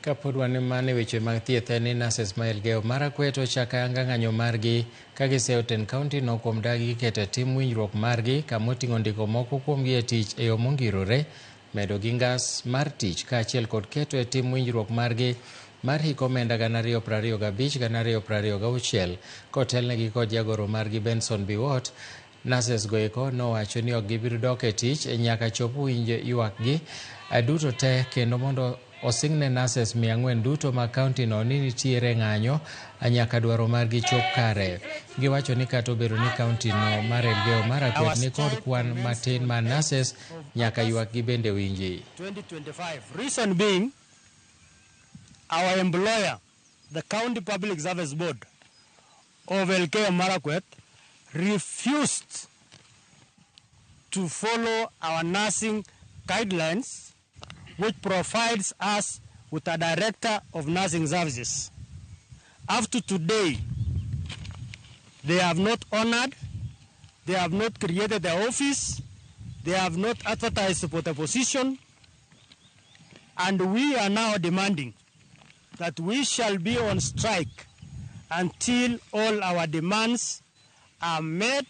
Kapod wan mana e weche mag thieth en ni nurses ma Elgeyo Marakwet ochako ayanga ng'anyo margi ka giseyo tend kaunti no kuom dagi keto e tim winjruok margi kama oting'o ndiko moko kuomgi e tich e yo mongirore, medo gi ngas mar tich kaachiel kod keto e tim winjruok margi mar hik omenda 2025 2026 kotelnegi kod jagoro margi Benson Biwott. Nurses go eko nowacho ni ok gibi dok e tich nyaka chop winj ywakgi duto te kendo mondo osingne nurses 400 duto mag kaunti no ni nitiere ng'anyo nyaka dwaro margi chop kare. Giwacho ni kata obedo ni kaunti no mar Elgeyo Marakwet ni kod kwan matin mar nurses, nyaka ywakgi bende winji. 2025. Reason being, our employer, the County Public Service Board of Elgeyo Marakwet, refused to follow our nursing guidelines, which provides us with a director of nursing services. Up to today, they have not honored, they have not created the office, they have not advertised for the position, and we are now demanding that we shall be on strike until all our demands are met.